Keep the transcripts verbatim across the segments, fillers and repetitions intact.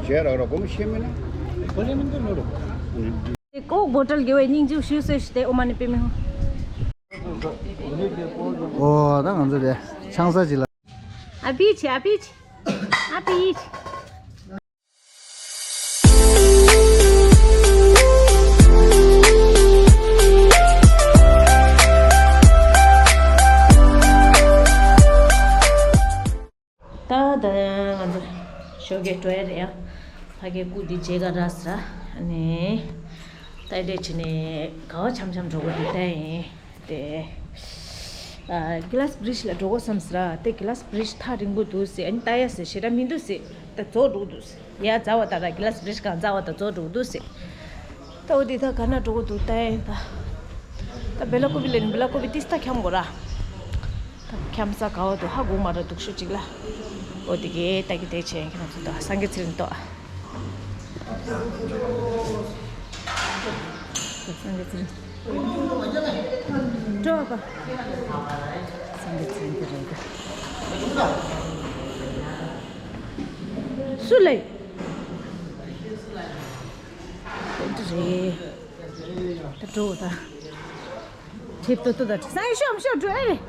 ཞེས་ར་ར་གོམ་ཤེས་མིན་ན། ཀོག་བོ་ཊལ་དགེ་བའི་སྙིང་རྗེ་ཞུ་སོས་ཤི་སྟེ་ཨོ་མ་ནི་པེ་མི་ཧོ། ཨོ་ད་ང་ཚོ་དེ་ཆང་ས་ཅིག་ལ། ཨ་པི་ཆི་ཨ་པི་ཆི་ཨ་པི་ཆི། ད་ད་ང་ཚོ་ཞོགས་ཀས་འགྲོ་ཡ་རེད་ཡ། ཕ་གིའི་སྐུ་དེ་མཇལ་ག་རག་ཟེར། ཨ་ནི་ད་འདྲས་བྱས་ནས་ག་བ་འཆམ་འཆམ་འགྲོ་གི་འདུག་ལྟ་ཡིན་ཏེ། ཨ་གྷི་ལ་སི་བྷི་རི་ཇི་ལ་འགྲོ་དགོས་བསམ་ཟེར། ཏེ་གྷི་ལ་སི་བྷི་རི་ཇི་ཐག་རིང་པོ་འདུག་ཟེར། ཨ་ནི་ལྟ་ཡ་ཟེར་ཞེ་དྲག་མི་འདུག་ཟེར། ད་རྫོགས་འགྲོ་གི་འདུག་ཟེར། ཡ་རྫ་བ་ད་ར་གྷི་ལ་སི་བྷི་རི་ཇི་གང་རྫ་བ་ད་རྫོགས་འགྲོ་གི་འདུག་ཟེར། ད་འོ་དེ་ད་ག་ན་འགྲོ་གི་འདུག་ལྟ་ཡིན་ད། ད་བེ་ལ་ཀོ་བི་ལེན་བེ་ལ་ཀོ་བི་ཏིས་ད་འཁྱམ་དགོས་ར། ད་འཁྱམ་ས་ག་བ་འདུག་ཧ་གོ་མ་ར་འདུག་ཤུ་ཅིག་ལ། འོ་དེ་གས་ད་གི་དེ་བྱས་ཁྱེད་རང་ཚོ་ད་སངས་རྒྱས་ཚེ་རིང་ཏོ། སངས་རྒྱས་ཚེ་རིང་། སྤྲོ་བ། སངས་རྒྱས་ཚེ་རིང་གི་རེད། སུ་ལས། དེ་འདྲ་རེད། ད་འགྲོ་ད། ཁྲིད་ཏོ་ཏོ་ད། སངས་རྒྱས་ཤོག་ཤོག་འགྲོ་ཨེ་རེད།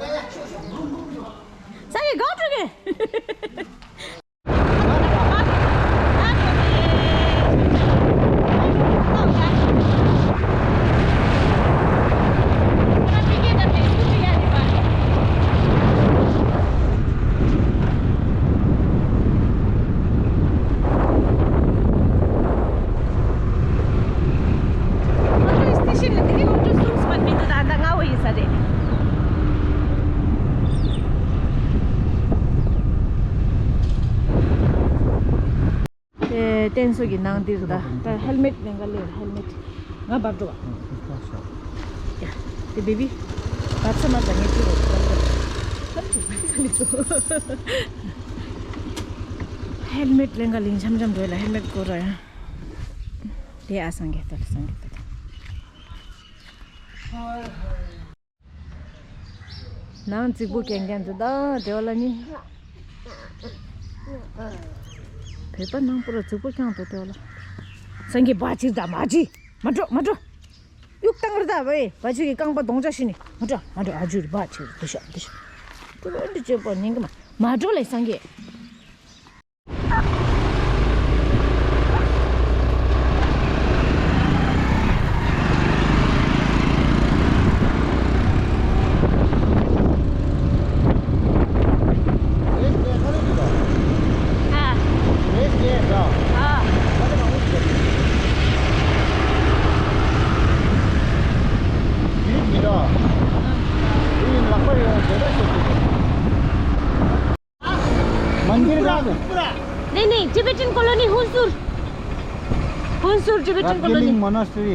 སངས་རྒྱས་ག་འགྲོ་གི། ཨོ་ཊོ་སི་ཊེ་ཤན་ལ་དེ་རིང་ཨོ་ཊོ་གསུམ་སུ་མ་མི་འདུག་ད་ད་ལྔ་བོ་ཡིན་ས་རེད། ཨེ་བསྟན་སྲོལ་གྱི་ནང་འདིར་ད་ད་ཧེལ་མེད་ལེན་ག་ལེ་ཧེལ་མེད་ང་བབ་འགྲོ་བ། ཡ་དེ་བེ་བི་བབ་ས་མ་ད་ངས་ཅི་རེད་བབ་འགྲོ། ཧེལ་མེད་ལེན་ག་ལིང་འཆམ་འཆམ་འགྲོ་ལ་ཧེལ་མེད་སྐོར་ར་ཡ། དེ་ཨ་སངས་རྒྱས་ལྟ་ལ་སངས་རྒྱས་ལྟ་ལ། ནང་རྫིག་པོ་གན་གན་དུ་ད་དེ་བ་ལ་ནི། བོད་པ་ནང་པུ་ར་རྫིག་པོ་རྐྱང་དུ་དེ་བ་ལ། སངས་རྒྱས་བ་ཅིར་ད་མ་ཅི། མ་འགྲོ་མ་འགྲོ། གཡུག་བཏང་ར་ད་བའི་བ་ཅི་གི་རྐང་པ་གདོང་ཆ་ཤི་ནི། མ་འགྲོ་མ་འགྲོ་ཨ་ཇུ་རི་བ་ཅིར་དུ་ཤ་དུ་ཤ། དུ་བ་འདི་བཅོས་པ་ཉིན་གི་མ་མ་འགྲོ་ལས་སངས་རྒྱས། मंदिर कहाँ पे? नहीं, नहीं, टिबेटन कॉलोनी हुनसुर। हुनसुर टिबेटन कॉलोनी। राबगेलिंग मोनास्ट्री।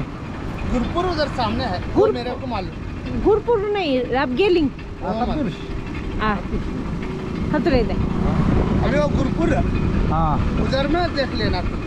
गुरपुर उधर सामने है, वो गुर- मेरे को मालूम। गुरपुर नहीं, राबगेलिंग। हाँ, कबीर। हाँ। खतरे दे। अरे वो गुरपुर। हाँ। उधर में देख लेना तुम।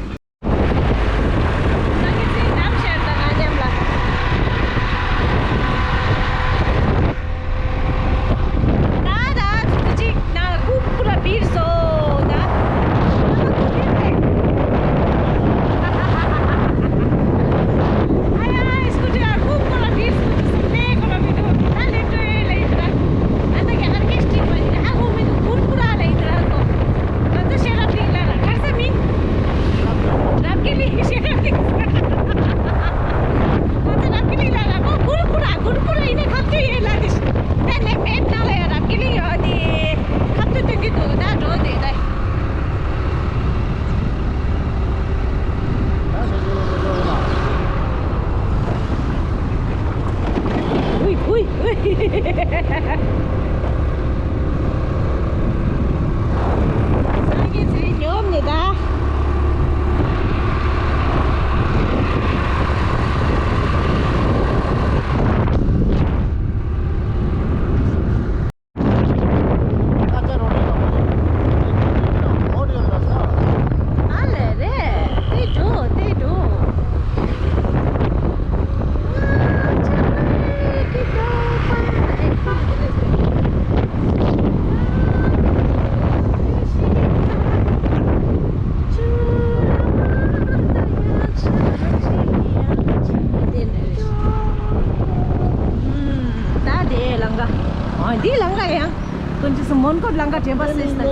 མོན་གྷོ་ལམ་ཁ་དྲན་པ་སོས་ད་དེ།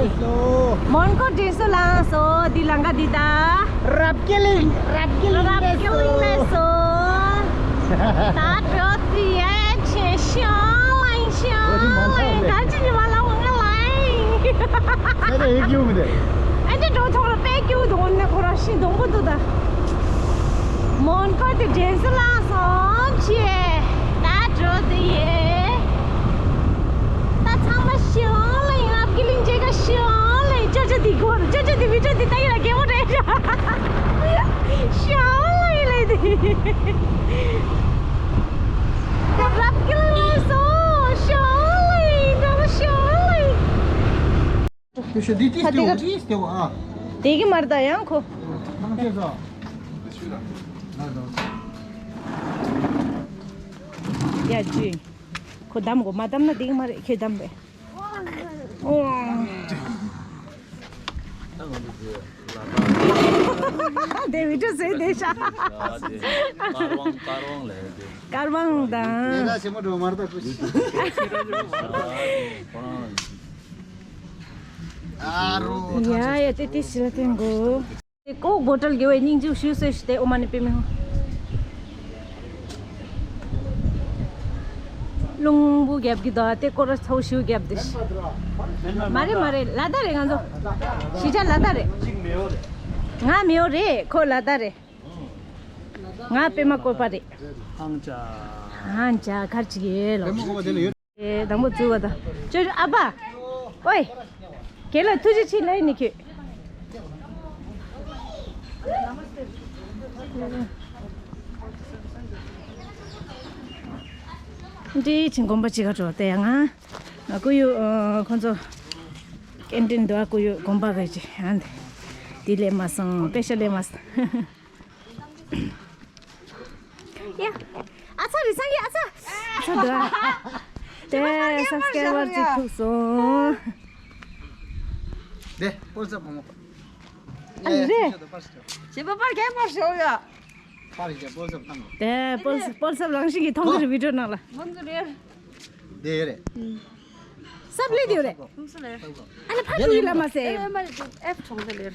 མོན་གྷོ་དྲན་གསོ་ལངས་སོ། འདི་ལམ་ཁ་འདི་ད། རབ་རྒྱས་གླིང་། རབ་རྒྱས་གླིང་སླེབས་སོ། རབ་རྒྱས་གླིང་སླེབས་སོ། ད་འགྲོ་དུས་ཡ་ཆེ་ཤང་ལ་ཤང་ལ་ད་ཅི་ཉི་མ་ལ་འོང་ང་ལ། ད་ད་ཡིག་ཡོད་མི་འདུག་ཨ་ཅེ་འགྲོ་ཐོག་ལ་པད་སྐྱིད་འདུག་འོ་ན་ཁོ་རང་ཤིང་སྡོང་པོ་འདུག་ད། མོན་གྷོ་དེ་དྲན་གསོ་ལངས་སོང་ཆེ། ད་འགྲོ་དུས་ཡ། ད་ཚང་མ་ཤང་ལ་ཡིན། རབ་རྒྱས་གླིང་བཅས་ཀ་ཤང་ལ་ཡིན། ཅོ་ཅོ་དེ་གོ་ར་ཅོ་ཅོ་དེ་མི་ཅོ་དེ་ད་ཡིན་ལ་རྒན་མོ་རེད་ཤང་ལ་ཡིན་ལ་དེ། རབ་རྒྱས་གླིང་སོ་ཤང་ལ་ཡིན། ད་ཤང་ལ་ཡིན། ཤོ་ཤོ་འདི་ཏིས་ཨ་དེ་ཏེའོ་ག་ཏིས་ཏེའོ་ཨ། དེ་གི་མར་ད་ཡང་ཁོ། ནང་ཆེ་སོ། ཡ་ཇུ། ཁོ་བདམ་གོ་མ་བདམ་ན་དེ་གི་མ་རེད་ཁྱོད་བདམ་པས། ཨོ། དེ་བི་ཏྲུ་ཟེར་དེ་ཤ། དཀར་དབང་དཀར་དབང་ལས་དེ། དཀར་དབང་དང་། ཡ་ཡ་དེ་དེ་ཤི་ལ་ཐོན་གོ། དེ་ཀོག་བོ་ཊལ་དགེ་བའི་སྙིང་རྗེ་ཞུ་སོས་ཤི་སྟེ་ཨོ་མ་ནི་པེ་མི་ཧོ། རླུང་བུ་རྒྱབ་ཀྱི་དོ་ཨ་དེ་ཀོ་ར་ཚའུ་ཤིའུ་རྒྱབ་དེ་ཤི། མ་རེད་མ་རེད་ལ་དྭགས་རེད་ང་ཚོ། གཞིས་ཆགས་ལ་དྭགས་རེད། ང་མེའོ་རེད་ཁོ་ལ་དྭགས་རེད། ང་པེ་མ་བཀོད་པ་རེད། ཧང་ཅ། ཧང་ཅ་ཁར་ཅིག་ཡེ་ལོ། དང་པོ་བཙུགས་པ་དང་། ཅོ་ཅོ་ཨ་ཕ། ཨོའི། རྒན་ལགས་ཐུགས་རྗེ་ཆེ་ལབ་ནི་ཁྱོད། འདྲི་ཆེན་དགོན་པ་ཅིག་ག་འགྲོ་དེ་ཡང་ང་། ང་སྐུ་ཡུ་ཁོང་ཚོ། ཀེན་ཊིན་འདུག་ཨ་སྐུ་ཡུ་དགོན་པ་ག་ཅིག་ཡང་དེ། དེ་ལས་མ་སོང་པེ་ཤ་ལས་མ་སོང་། ཡ། ཨ་ཚ་རེ་སངས་རྒྱས་ཨ་ཚ། ཨ་ཚ་འདུག་ཨ། དེ་སབ་སི་ཀ་རའི་བར་ཅིག་ཐུག་སོང་། དེ་པོལ་ས་བུ་མོ། ཨ་རེ། བྱེད་པ་པར་རྒྱས་པར་ཤོག་ཡ། པར་རྒྱས་པོལ་ས་བཏང་། དེ་པོལ་ས་པོལ་ས་རང་བཞིན་གྱི་མཐོང་གི་རེད་བི་ཌིའོ་ནང་ལ། མོན་གྷོ་རེད། དེ་རེད། སབ་ལི་དེ་རེད། ཨ་ནི་ཕ་འགྲོ་ཡི་ལ་མ་ཟེར། ཨེ་མ་རེད་ཨེབ་ཆུང་དེ་ལེར།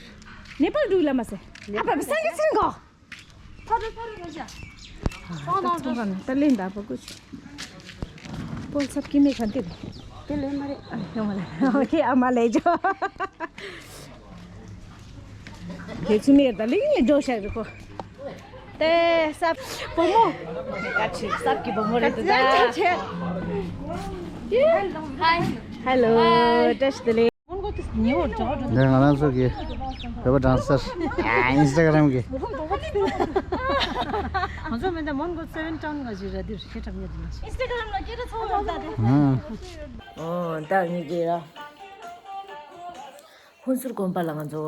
ནེ་པལ་འགྲོ་ཡི་ལ་མ་ཟེར། ཨ་ཕ་སངས་རྒྱས་ཚེ་རིང་གོ། ཕ་རོལ་ཕ་རོལ་རོ་ཤ། ཨ་ད་ཚོང་ཁང་ནང་ད་ལེན་ད་པ་ཀུ་ཆུ། པོལ་སབ་ཀི་མེ་ཁན་ཏེ་རེད། དེ་ལེ་མ་རེད། ཨ་ཡོང་མ་ལེ། ཨོ་ཁེ་ཨ་མ་ལེ་ཇོ། དེ་ཚུ་མེར་ད་ལིང་ལི་འགྲོ་ཤག་རི་ཁོ། དེ་སབ་བུ་མོ། ཀ་ཆི་སབ་ཀྱི་བུ་མོ་རེད་འདུག་ད། ཧའི། ཧེ་ལོ། བཀྲ་ཤིས་བདེ་ལེགས། མོན་གྷོ་དེ་ཉེ་བར་འགྲོ་འགྲོ། འདི་ང་རང་ཚོ་གི་བོད་པ་གྲངས་གསར་ཨིན་སི་ཊ་གྷ་རམ་གི། ང་ཚོ་མེད་ད་མོན་གྷོ་སེ་ཝེན་ཊའུན་ག་ཞིག་ར་འདིར་ཤེས་ཁྲབ་ཉེ་འདི་ལ་ཤེས། ཨིན་སི་ཊ་གྷ་རམ་ལ་སྐད་ཆ་ཚོགས་ཡོད་ད་དེ། ཨོ་ད་ངེད་ཀྱི་ར། ཧུན་སུར་དགོན་པ་ལ་ང་ཚོ།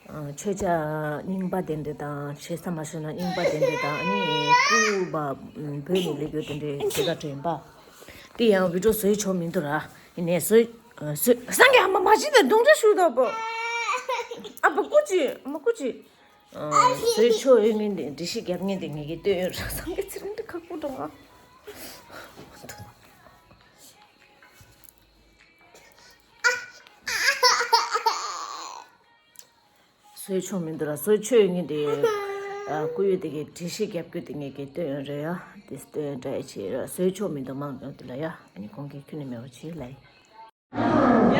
ཨ་མཆོད་ཆ་རྙིང་པ་དེ་འདྲ་དང་བྱེད་ས་མ་ཤོར་ན་རྙིང་པ་དེ་འདྲ་དང་ཨ་ནི་སྐུ་བ་བོད་ནས་ལེགས་ཡོད་དེ་འདྲ་དེ་ག་འདྲ་ཡིན་པ། དེ་ཡང་བི་ཌིའོ་བཟོས་ཆོག་མི་འདུག་ར། ཡིན་ནའི་བཟོས་བཟོས་སངས་རྒྱས་ཨ་མ་མ་གཞི་དེ་རྡུང་རེས་ཞུ་དོ་པོ། ཨ་པ་སྐུ་ཅི་ཨ་མ་སྐུ་ཅི། བཟོས་ཆོག་ཡོད་ངེས་འདི་འདྲི་ཤི་རྒྱབ་ངེས་འདི་ངེས་ཀྱི་ལྟོས་ཡོད་ར་སངས་རྒྱས་ཚེ་རིང་འདི་ཁག་པོ་འདྲ་ང་། བཟོས་ཆོག་མི་འདུག་ར་བཟོས་ཆོག་ངེས་དེ། སྐུ་ཡོད་དེ་གི་དྲི་ཤི་རྒྱབ་སྐུ་དེ་ངེས་ཀྱི་ལྟོས་ཡོད་རེད་ཡ། དེ་ལྟོས་ཡོད་འདྲ་ཡ་ཆེ་ར་བཟོས་ཆོག་མི་འདུག་མང་ཡོང་དེ་ལ་ཡ་ཨ་ནི་ཁོང་གིས་ཁྱོད་ནི་མེད་པ་ཆེ་ལ་ཡ། ཡ་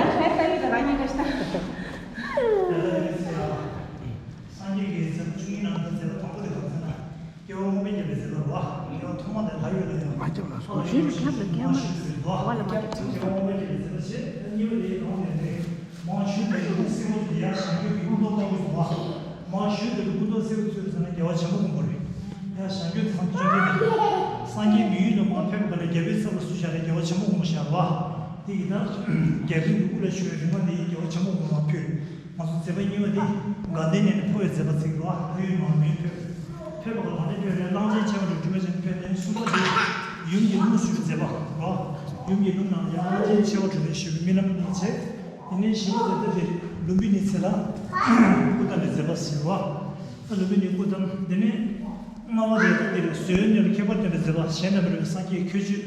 ཁ་ཡ་ད་ཡོད་ད་ར་ཉེ་ག་ཤི་ད། སངས་རྒྱས་ཀྱི་མཛད་པ་བཅུ་གཉིས་ནང་གི་མཛད་པ་དང་པོ་དེ་ག་རེ་ཟེར་ན། སྐྱེ་བ་སྔོན་མའི་ཉེས་པའི་མཛད་པ་རེད་བ། སྐྱེ་བ་ཐོག་མ་དེ་ལྷ་ཡུལ་ལ་ཡང་མ་ཁྱབ་ལ་སོགས་ཞེས་པའི་ཁྱབ་ལ་ཁྱབ་མ་ལ་སོགས་པ་ལ་མ་ཁྱབ་ཅིང་། སྐྱེ་བ་སྔོན་མའི་ཉེས་པའི་མཛད་པ་བྱས། གཉིས་པ་དེའི་ནང་ནས་ནི་མང་ཤོས་དེ་ལུང་སྲིན་པོ་དེ་ཡང་བྱང་ཆུབ་ཀྱི་སྐུ་མདོག་མཐོང་གི་འདུག་བ། མང་ཤོས་དེ་ལུང་སྐུ་མདོག་སེར་པོ་ཚོས་ཟེར་ན་རྒྱལ་བ་བྱམས་པ་མགོན་པོ་རེད། ཡང་བྱང་ཆུབ་ཐམས་ཅད་མཁྱེན་པའི་སངས་རྒྱས་མི་ཡུལ་ལ་མར་ཕེབས་པ་ལ་རྒྱལ་པོའི་ཚབ་ལ་སུ་བཞག་རེད། རྒྱལ་བ་བྱམས་པ་མགོན་པོ་བཞག་རེད་བ། དེ་ཡིན་ན་རྒྱལ་པོས་ཀྱི་དབུ་ལ་ཞུ་བའི་རིག་མ་དེ་ཡིས་རྒྱལ་བ་བྱམས་པ་མགོན་པོ་ལ་ཕུལ། ང་ཚོ་མཛད་པ་གཉིས་པ་དེ་དགའ་ལྡན་ནས་ནི་འཕོ་བའི་མཛད་པ་ཚིག་ལ་ལྷ་ཡུལ་མར་མེ་ཕེབས། ཕེབས་པ་ག་ལ་ནི་ཕེབས་ནས་གླང་ཆེན་ཆེ་བ་རུ་སྤྲུལ་པ་ཅན་ཕེབས་ནས་གསུམ་པ་དེ་ཡུམ་གྱི་ལུང་ཞུ་བའི་མཛད་པ་ལ། ཡུམ་གྱི་ལུང་ནང་ལ་ཡང་གླང་ཆེན་ཆེ་བ་གྲུབ་པའི་ཞུ་བའི་རྨི་ལམ་གཉིས་བྱས། དེ་ནས་བཞི་པ་དེ་ལྟ་དེ་ལུམ་བི་ནི་ཚེ་ལ་སྐུ་བལྟམས་པའི་མཛད་པ་ཟེར་བ། ལུམ་བི་ནི་སྐུ་བལྟམས། དེ་ནས་ལྔ་པ་དེ་ལྟ་དེ་བཟོའི་གནས་ལ་ཁྱད་པར་བསྟན་པའི་མཛད་པ་གཞན་དང་མི་འདྲ་བའི་སངས་རྒྱས་ཁྱད་ཆོས་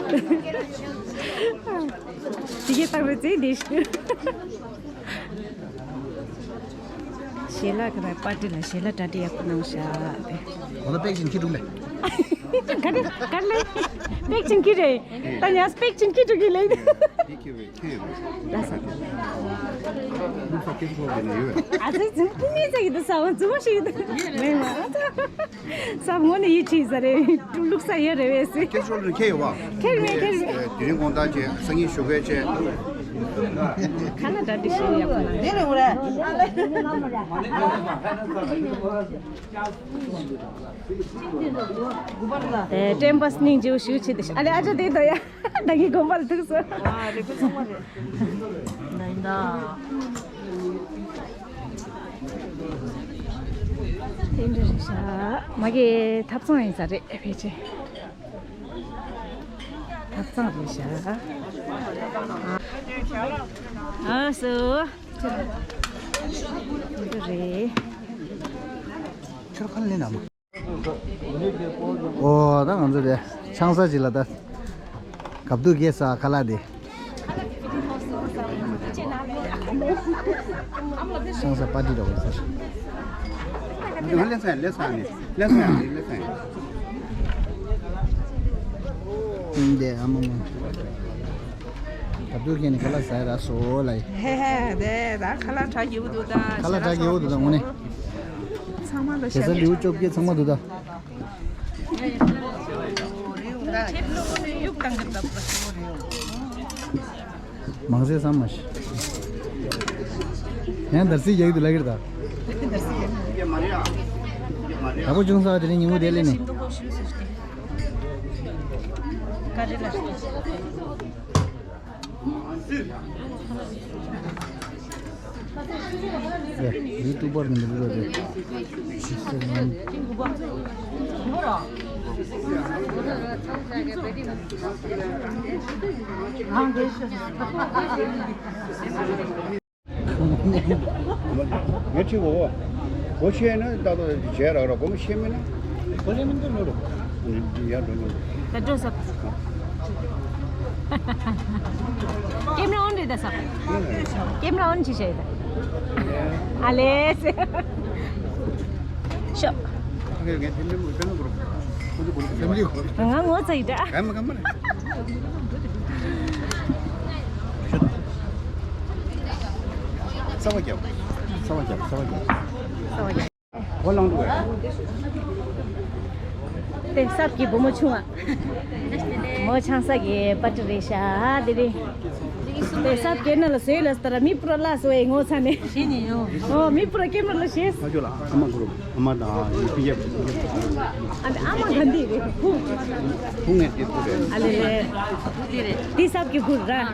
དེ་གའི་བཏང་རེད་ཙེ་དེ་ཞུ། ཞལ་ལག་གི་ར་པར་ཊི་ལ་ཞལ་ལག་གྲ་སྒྲིག་ཡག་པོ་གནང་ཤག་དེ། གོ་ལ་པེག་ཅིང་ཁྱི་དྲུག་ལས། ག་རེ་ག་རེ་ལས། པེག་ཅིང་ཁྱི་རེད། ད་ཉག་པེག་ཅིང་ཁྱི་དྲུག་གི་ལས། ཁྱི་ཁྱི་རེད་ཁྱི་རེད། ལ་ས། ལུག་ས་ཁྱི་ཁྱི་ཁྱི་ནས་ཡོད། ཨ་ཙི་ཙི་ནི་ཙི་ཡི་དུ་ས་བ་ཙུ་མ་ཞིག་ཡི་དུ་མེད་མ། ས་ངོ་ནས་ཡིད་ཆེས་ས་རེད། ལུག་ས་ཡོད་རེད་བས་སི། ཁྱེད་ཚོ་ལ་ཁྱེད་ཡོད་པ། ཁྱེད་མེད་ཁྱེད་མེད། དེ་རིང་དགོང་དག་བྱས་སང་ཉིན་ཞོགས་ཀས་བྱས། ཁ་ན་འདྲ་འདི་ཞིག་ཡག་པོ་ན། འདི་རེད་འོ་རེད། དེ་ཀྲེམ་པ་སྙིང་རྗེ་བོ་ཞུ་ཆེད་དུ་ཨ་ལེ་ཨ་ཅག་དེ་ད་ཡ། ད་གི་དགོན་པ་ལ་ཐུག་སོང་། ཨ་རེ་ཁོ་ཚང་མ་རེད། ད་ཡིན་ད། དེ་འདྲ་རེད་ཤག་མ་གི་ཐབ་ཚང་ཡིན་ས་རེད་ཕལ་ཆེར། ཚང་རེད་ཤག་ཨ་སོ། འདི་རེད། ཁྱོད་ཁ་ལེན་ན་མ། ཨོ་ད་ང་ཚོ་རེད། ཆང་ས་ཅིག་ལ་ད། གབ་དུག་གེ་ས་ཁ་ལག་དེ། ཆང་ས་པ་ཏི་འདྲ་བོ་ཟེར། ལེ་སང་ལེ་སང་ནི་ལེ་སང་ནི་ལེ་སང་། འདི་ཨ་མ་མ། གབ་དུག་གེ་ནི་ཁ་ལག་ཟ་ཡ་ར་སོ་ལ་ཡི། ཧེ་ཧེ་དེ་ད་ཁ་ལག་དྲག་རྒྱུ་འདུག་ད། ཁ་ལག་དྲག་རྒྱུ་འདུག་ད་དངོས་གནས། ཚང་མ་ལ་གེ་སར་ལེའུ་བཅོ་བརྒྱད་ཚང་མ་འདུག་ད། མང་ཚེ་བསམ་མ་ཤེས། ཡང་འདར་སིག་རྒྱག་གི་འདུག་ལབ་ཀྱི་རེད་ད། ཡག་པོ་བྱུང་ས་དེ་རིང་ཉིན་མོ་དེ་སླེབས་ནས། ཡུ་ཊུབ་པར་མི་འདུག་རེད། ངས་ཁྲིད་གོ། གོ་ཤེས་ན་ཏག་ཏག་བྱས་རག་ར། གོ་མི་ཤེས་མེད་ན། གོ་ལེ་མི་འདུག་ལོ་རུ། ཡར་འགྲོ་ནི། ད་འགྲོ་ས། ཀེམ་ར་ཨོན་རེད་ད་ས། ཀེམ་ར་ཨོན་བྱེད་བྱས་ད། ཨ་ལེ་སེ། ཤོག་ང་ངོ་ཚ་ཡི་ད། ས་བ་རྒྱབ། ས་བ་རྒྱབ། ས་བ་རྒྱབ། ས་བ་རྒྱབ། ཧོ་ལང་དུ་བས། དེ་སབ་ཀྱི་བུ་མོ་ཆུང་བ། མོ་ཆང་ས་གི་པ་ཏི་རེད་ཤག་དེ་རེད། དེ་སབ་ཀྱི་ན་ལ་སོས་ལ་སྟ་ར་མི་པུ་ར་ལ་སོ་ཨེ་ངོ་ཚ་ནས། ཤེས་ནས་ཡོང་། ཨོ་མི་པུ་ར་ཀེམ་ར་ལ་ཤེས། ཨ་ཅོ་ལ་ཨ་མ་གུ་རུ་ཨ་མ་དང་ཡུ་ཕི་ཡབ། ཨ་ཨ་མ་ག་འདི་རེད་ཧུ། ཧུ་ངས་དེ་ཕུ་རེད། ཨ་ལེ་ལེ། དེ་སབ་ཀྱི་གུར་ར།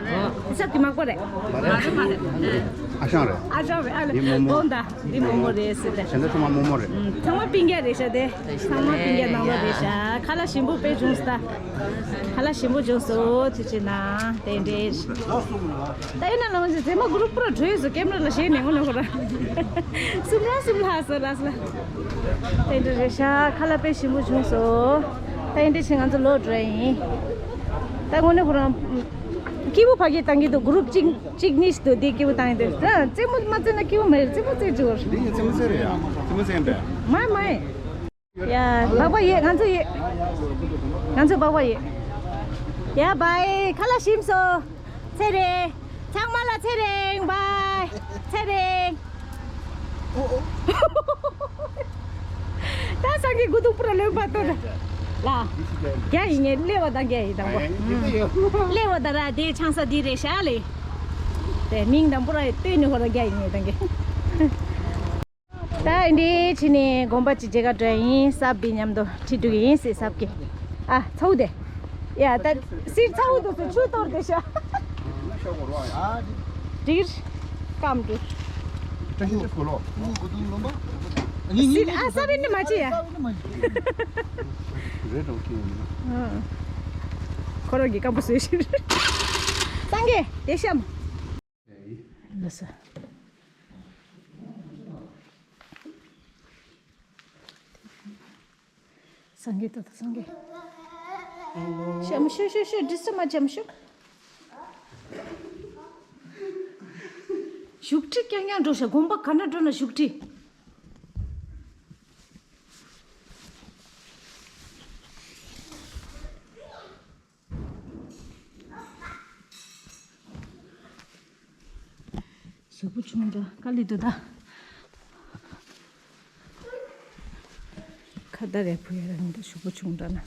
དེ་སབ་ཀྱི་མག་པ་རེད། མ་རེད་མ་རེད། ཨ་ཞང་རེད། ཨ་ཞང་རེད་ཨ་ལེ། དེ་མོ་མོ། འོང་ད། འདི་མོ་མོ་རེད་ཟེར་ཏེ། གཞན་དག་ཚང་མ་མོ་མོ་རེད། ཨུམ། ཚང་མ་པིང་རྒྱ་རེད་ཤག་དེ། ཚང་མ་པིང་རྒྱ་ནང་ལོགས་རེད་ཤག་ཁ་ལག་ཞིམ་པོ་དཔེ་བྱུང་སོང་ད། ཁ་ལག་ཞིམ་པོ་བྱུང་སོང་ཐུགས་རྗེ་གནང་དེ་འདྲས། ད་ཡིན་ན་ལོང་ཞིག་རྫས་མ་གུ་རུ་པུ་ར་བྲོས་སོང་ཀེམ་ར་ལ་ཞེད་ནས་ངོ་ལོག་ར། སུམ་ར་སུམ་ལྷག་སོང་ར་སོང་། དེ་འདྲས་རེད་ཤག་ཁ་ལག་དཔེ་ཞིམ་པོ་བྱུང་སོང་། ད་ཡིན་འདྲས་ཕྱིན་ང་ཚོ་ལོག་འགྲོ་ཡིན། ད་དངོས་གནས་ཁོ་རང་། སྐྱིད་པོ་ཕ་གི་བཏང་གི་འདུག་གུ་རུབ་གཅིག་གཅིག་གཉིས་ཤིག་འདུག་དེ་སྐྱིད་པོ་བཏང་གི་འདུག་ད་རྩེད་མོ་མ་རྩེས་ན་སྐྱིད་པོ་མ་རེད། རྩེད་མོ་རྩེ་འཇུག་འདི་ཡིན་རྩེད་མོ་རྩེ་རེད་ཡ། རྩེད་མོ་རྩེ་ཡིན་པས། མ་མ་ཡིན། ཡ་སྦག་སྦག་ཡེ་ང་ཚོ་ཡེ། ང་ཚོ་སྦག་སྦག་ཡེ། ཡ་བའི་ཁ་ལག་ཞིམ་སོང་། ཚེ་རིང་། ཚང་མ་ལ་ཚེ་རིང་བའི། ཚེ་རིང་། ད་སང་གི་དགུ་ཐུག་པུ་ར་ལོན་པ་ཏོ་ད། ལ། རྒྱ་ཡིན་ངས་སླེ་བ་དང་རྒྱ་ཡིན་དང་པོ། སླེ་བ་དང་ར་དེ་ཆང་ས་འདི་རེད་ཤག་ལེ། དེ་མིང་དང་པོ་ར་ཡི་ལྟོས་ནི་ཧོ་ར་རྒྱ་ཡིན་ངས་དང་གི། ད་འདི་ཕྱི་ནས་དགོན་པ་ཅིག་མཇལ་ག་འགྲོ་ཡིན་སབ་བི་མཉམ་དུ་ཁྲིད་འགྲོ་གི་ཡིན་སི་སབ་ཀི། ཨ་ཚ་བོ་དེ། ཡ་ད་སིར་ཚ་བོ་དེ་ཚོ་ཆུ་གཏོར་དེ་ཤ། འགྲིག་སྐམ་འགྲོ། སིར་ཨ་སབ་བི་ནི་མ་ཅི་ཡ། ཁོ་རང་གི་སྐམ་པོ་བཟོས་ཤིག་སངས་རྒྱས་དེ་ཤམ། ལགས་སོ། སངས་རྒྱས་ཏོ་ཏོ་སངས་རྒྱས། ཤ་མ་ཤོ་ཤོ་ཤོ་ཌི་སི་ཊརྦ་མ་བྱེད་མ་ཤོ། བཞུགས་ཁྲི་རྐྱང་རྐྱང་འགྲོ་ཤ་དགོན་པ་ག་འདྲ་འགྲོ་ན་བཞུགས་ཁྲི། གཟུགས་པོ་ཆུང་འདྲ་དཀའ་ལས་འདུག་ད། ཁ་བརྡ་རེ་ཕུལ་ཡ་རང་འདུག་གཟུགས་པོ་ཆུང་འདྲ་ན།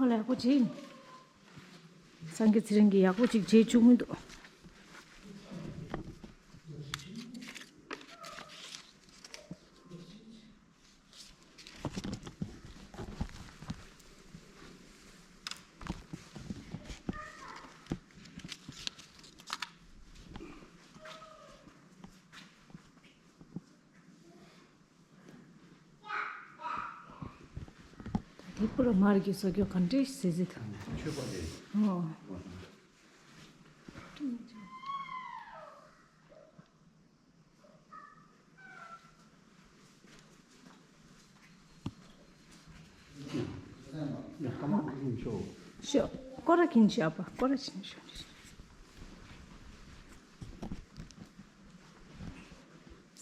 ཨོ་ལ་ཡག་པོ་བྱས། སངས་རྒྱས་ཚེ་རིང་གིས་ཡག་པོ་ཅིག་བྱས་བཅུག་མི་འདུག་ཡིག་པོ་ར་མར་གྱི་བཟོ་རྒྱུ་ག་འདྲས་ཟེར་ཟེར་ད། ཆོས་པ་དེ། ཨོ། ཤོ། སྐོར་ར་གིན་ཤོ་པ། སྐོར་ར་གིན་ཤོ།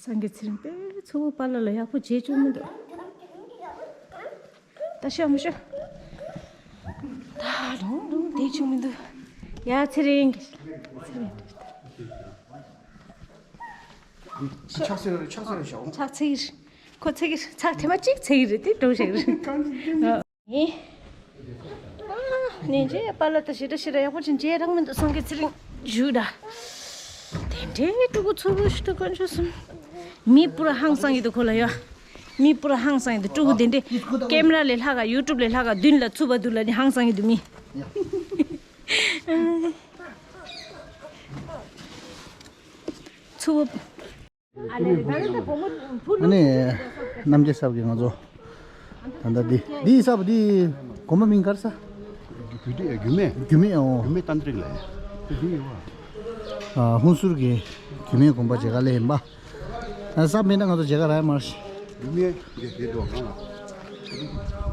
སངས་རྒྱས་ཚེ་རིང་དཔེ་མཚོ་བོད་པཱ་ལགས་ལ་ཡག་པོ་མཇལ་བཅུག་མི་འདུག་ད་ཤོ་མི་ཤོ། ད་ལུང་ལུང་བསྡད་བཅུག་མི་འདུག་ཡ་ཚེ་རིང་། ཚེ་རིང་། ཕྱག་འཚལ་རེད། ཕྱག་འཚལ་རེད་ཤོག་ཕྱག་འཚལ་གྱི་རེད། ཁོ་འཚལ་གྱི་རེད། ཕྱག་ཐེངས་མ་གཅིག་འཚལ་གྱི་རེད། དེ་འགྲོ་ཞིག་རེད། ཨ། ནས་རྗེས་པཱ་ལགས་ད་ཞེ་དྲག་ཞེ་དྲག་ཡག་པོ་ཅིག་མཇལ་རག་མི་འདུག་སངས་རྒྱས་ཚེ་རིང་བཞུགས་ད། དེ་འདྲའི་ཕྲུ་གུ་ཚོ་བོ་ཞིག་ཏུ་དཀོན་མཆོག་གསུམ། མི་སྤུ་ར་ཧང་སང་ཡི་འདུག་ཁོ་ལ་ཡ། མི་སྤུ་ར་ཧང་སང་ཡི་འདུག་ཕྲུ་གུ་དེ་འདྲའི་ཀེམ་ར་ལས་ལྷག་ག་ཡུ་ཊུབ་ལས་ལྷག་ག་མདུན་ལ་ཚུད་པ་འདུག་ལབ་ནས་ཧང་སང་ཡི་འདུག་མི། ཚུ། ཨ་ནི། རྣམ་རྒྱལ་གསར་གྱི་ང་ཚོ། ད་ལྟ་འདི་འདི་གསར་པ་འདི་དགོན་པ་མིང་ག་རེ་ཟེར། རྒྱུད་སྡེ་རྒྱུད་སྨད། རྒྱུད་སྨད་ཨོ། རྒྱུད་སྨད་ཏན་ཏྲིག་ལ། འདི་ཡོད་པ། ཨ། ཧུན་སུར་གྱི་རྒྱུད་སྨད་དགོན་པ་མཇལ་ཁ་སླེབས་ཡིན་པ། ཨ། གསར་པ་མིན་ན་ང་ཚོ་མཇལ་ཁ་རག་ཡ་མ་རེད། རྒྱུད་སྨད་འདི་འདི་འདུག་གང་ལ།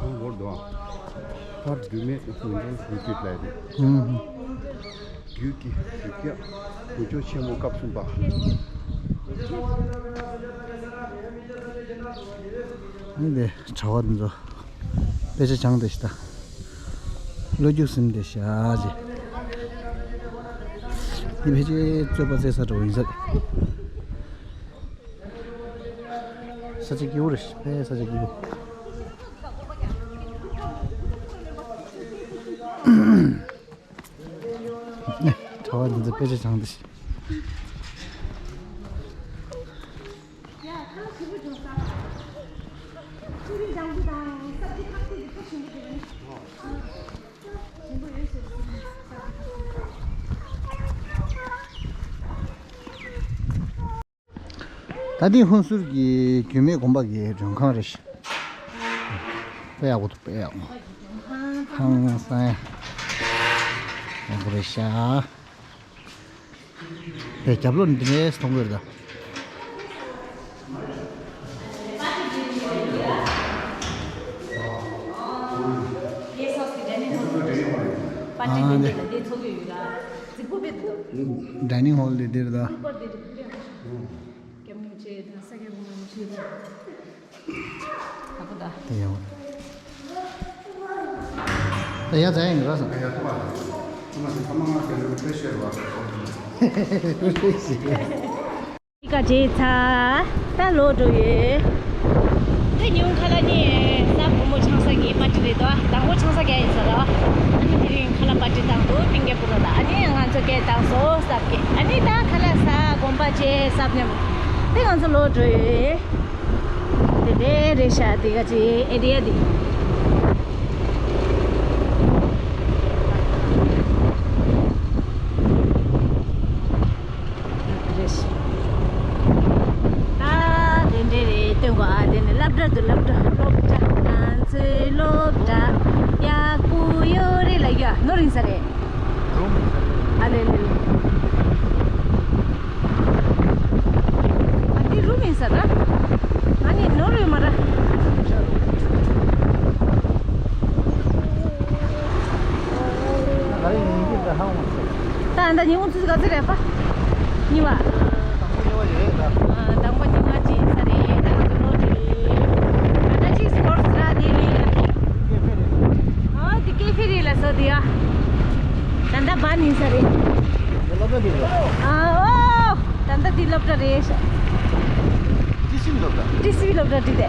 འོང་བོར་དུ། ཕར་རྒྱུད་སྨད་དུ་ཀུན་འབྱུང་རྒྱུད་སྡེ་ལས་རེད། ཧུམ་ཧུམ། རྒྱུད་ཀྱི་རྒྱུད་རྒྱག་དཀོན་མཆོག་ཆེན་མོ་སྐབས་གསུམ་པ། ཨ་ནི་དེ་གྲྭ་བ་འདི་ཚོ་དཔེ་ཆ་སྦྱངས་ཏེ་ཤི་ད། བློ་རྒྱུགས་ཟིན་ཏེ་ཤ་ཅེ། འདི་ཕལ་ཆེར་རྩོད་པ་རྩེ་ས་འགྲོ་ཡིན་ས་རེད། ས་ཆ་སྐྱིད་པོ་རེད། ཕའི་ས་ཆ་སྐྱིད་པོ། ནས་གྲྭ་བ་འདི་ཚོ་དཔེ་ཆ་སྦྱངས་ཏེ་ཤི། ད་འདི་ཧུན་སུར་གྱི་རྒྱུད་སྨད་དགོན་པ་གི་མགྲོན་ཁང་རེད་ཤག་དཔེ་ཡག་པོ་འདུག་དཔེ་ཡག་པོ། ཧང་སང་ཡག་པོ་རེད་ཤག་དཔེ་རྒྱབ་ལོགས་ནས་འདི་ནས་མཐོང་གི་རེད་ད། ཨ་འདི། ཌའི་ནིང་ཧོལ་འདི་འདིར་ད། སྐྱབས་མགོན་ཆེ་དང་ས་སྐྱ་གོང་མ་ཆེ་དང་། ད་ཡོང་། ད་ཡ་ཛ་ཡང་ར་སང་། ཡ་ཐོ་བ། ཐོ་མ་སི་ཐོ་མ་ང་ཁེ་ལུ་ཕེ་ཤེར་བ། ཕེ་ཤེར། ཀ་ཇེ་ཚ། ད་ལོག་འགྲོ་ཡོད། དེ་ཉུང་ཁ་ལ་ནི་ས་བུ་མོ་ཆང་ས་གི་པར་ཊི་རེད་དོ། དང་པོ་ཆང་ས་རྒྱག་ཡིན་ས་ར། ཨ་ནི་དེ་རིང་ཁ་ལ་པར་ཊི་བཏང་འདུག་སྤུན་ཀྱག་བུ་ར་ལ། ཨ་ནི་ང་ཚོ་སྐད་བཏང་སོ་སབ་ཀྱི། ཨ་ནི་ད་ཁ་ལ་ས་དགོན་པ་ཆེ་སབ་མཉམ། དེ་ང་ཚོ་ལོག་འགྲོ་ཡོད། དེ་འདྲའི་རེད་ཤག་དེ་ག་ཅིག་ཨེ་རི་ཡ་དེ། རེད་ཤག་ད་དེ་འདྲའི་རེད་སྟོན་གོ་ཨ། དེ་ནི་སློབ་གྲྭ་དུ་སློབ་གྲྭ་སློབ་གྲྭ་ང་ཚོའི་སློབ་གྲྭ་ཡག་པོ་ཡོད་རེད་ལ། ཡ་ནོར་ཡིན་ས་རེད། ཨ་ལེ་ལེ་ལེ། ཨ་འདི་རུམ་ཡིན་ས་ར། ང་ནི་ནོར་ཡོད་མ་ར། ད་ཨ་ད་ཉིན་གུང་ཚོད་ག་ཚོད་རེད་པ། གཉིས་པ། དང་པོ་གཉིས་པ་ཡོད་ད། ཨ་དང་པོ་གཉིས་པ་ཅིག་ས་རེད། ད་ང་ཚོ་ལོ་དྲུག་ད་ལྟ་ཅིག་སི་པོར་ཊི་ར་དེ་རེད། ཨ་དེ་ཀེ་ཧྥེ་རེད་ལ་སོ་དེ་ཡ། ད་ལྟ་བ་ནི་ས་རེད། དེ་སློབ་གྲྭ་དེ་རེད། ཨ་ཨོ། ད་ལྟ་དེ་སློབ་གྲྭ་རེད་ཤག་ཏི་སི་བི་སློབ་གྲྭ། ཏི་སི་བི་སློབ་གྲྭ་དེ་དེ་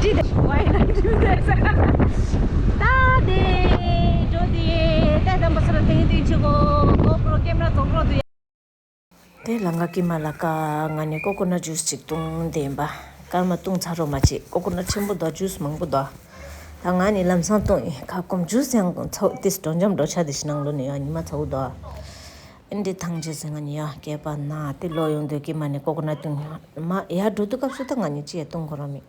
དེ་དེ་ཝའི་ལ་དེ་དེ་ས། ད་དེ་འགྲོ་དེ་ད་དམ་པ་ས་ར་དེང་དེ་ཆུ་གོ་གོ་པྲོ་ཀེམ་ར་ཐོག་རོ་དུ། དེ་ལ་ང་ཀི་མ་ལ་ཀ་ང་ནི་ཀོ་ཀོ་ནཊ་ཇུས་ཅིག་བཏུང་བསྡད་པ། སྐར་མ་བཏུང་ཚར་རོ་མ་བྱེད། ཀོ་ཀོ་ནཊ་ཆེན་པོ་འདུག་ཇུས་མང་པོ་འདུག་ད་ང་ནི་ལམ་སང་བཏུང་ཡིན། ཁ་སྐོམ། ཇུས་ཡང་ཚ་བོ་ཏིས་འགྲོ་འཇམ་འགྲོ་ཆ་དེ་ཞིག་ནང་ལོ་ནི་ཡང་ཉི་མ་ཚ་བོ་འདུག་ཨིན་འདི་ཐང་ཆེ་ཟེར་ང་ནི་ཡང་སྐད་པ་ན་དེ་ལོ་ཡོང་དུས་ཀི་མ་ནི་ཀོ་ཀོ་ནཊ་བཏུང་ཡོང་མ་ཡར་འགྲོ་དུས་སྐབས་སུ་ད་ང་ནི་ཅི་ཡང་བཏུང་ཁོ་རང་མི།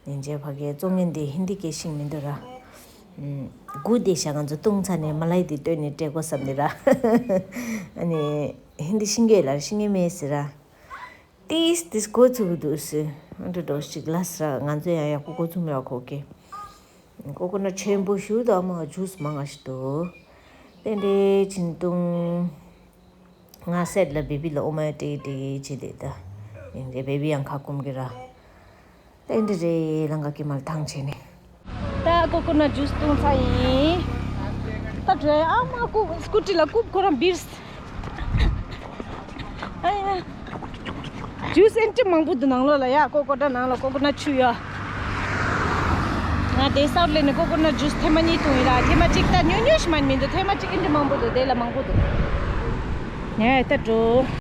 ཉིན་རྗེས་ཕ་གིའི་གཙོ་ངན་འདི་ཧིན་དི་སྐད་ཤེས་མི་འདུག་ར། ཨུམ། སྒུག་བསྡད་ཤག་ང་ཚོ་བཏུང་ཚར་ནས་མ་ལ་ཡི་དེ་བཏོན་ནས་སྤྲད་དགོས་བསམ་ནས་ར། ཨ་ནི་ཧིན་དི་ཤེས་ཀྱི་ཡོད་ལ་ཤེས་ཀྱི་མེད་ཟེར་ར། ཏིས་ཏིས་གོ་ཚུགས་ཀྱི་འདུག་ཟེར། ཨ་འདྲ་འགྲོ་ཞིག་ལ་ཟེར་ར། ང་ཚོ་ཡང་ཡག་པོ་གོ་ཚུགས་མེད་པ་གོ་གི། ཀོ་ཀོ་ནཊ་ཆེན་པོ་ཞིག་དང་མ་ཇུས་མང་ང་ཞིག་འདུག་དེ་འདྲའི་བྱིན་བཏུང་། ང་སེད་ལ་བེ་བི་ལ་ཨོ་མ་ཡ་ཏྲེ་ཏྲེ་བྱེད་དེ་ད། ཡིན་དེ་བེ་བི་ཡང་ཁ་སྐོམ་གི་ར། དེ་འདྲ་རེད། ལང་ཀ་ཀི་མལ་ཐང་བྱས་ནས། ད་ཀོ་ཀོ་ནཊ་ཇུས་བཏུང་ཚར་ཡིན། ད་བྲོས་ཨ་མ་ཀུ་སྐུ་ཊི་ལ་རྐུབ་ཁོ་རང་བིར། ཨ་ཡ། ཇུས་ཨེན་ཏི་མང་པོ་འདུག་ནང་ལོགས་ལ་ཡ། ཀོ་ཀོ་ནཊ་ནང་ལ་ཀོ་ཀོ་ནཊ་ཆུ་ཡོད། ང་དེ་སའུ་ཐི་ལེ་ནས་ཀོ་ཀོ་ནཊ་ཇུས་ཐེངས་མ་གཉིས་བཏུང་ཡིན་ར། ཐེངས་མ་གཅིག་ད་ཉུང་ཉུང་ཞིག་མ་མི་འདུག་ཐེངས་མ་གཅིག་ཨེན་ཏི་མང་པོ་འདུག་དེ་ལ་མང་པོ་འདུག་ངས་ད་འགྲོ།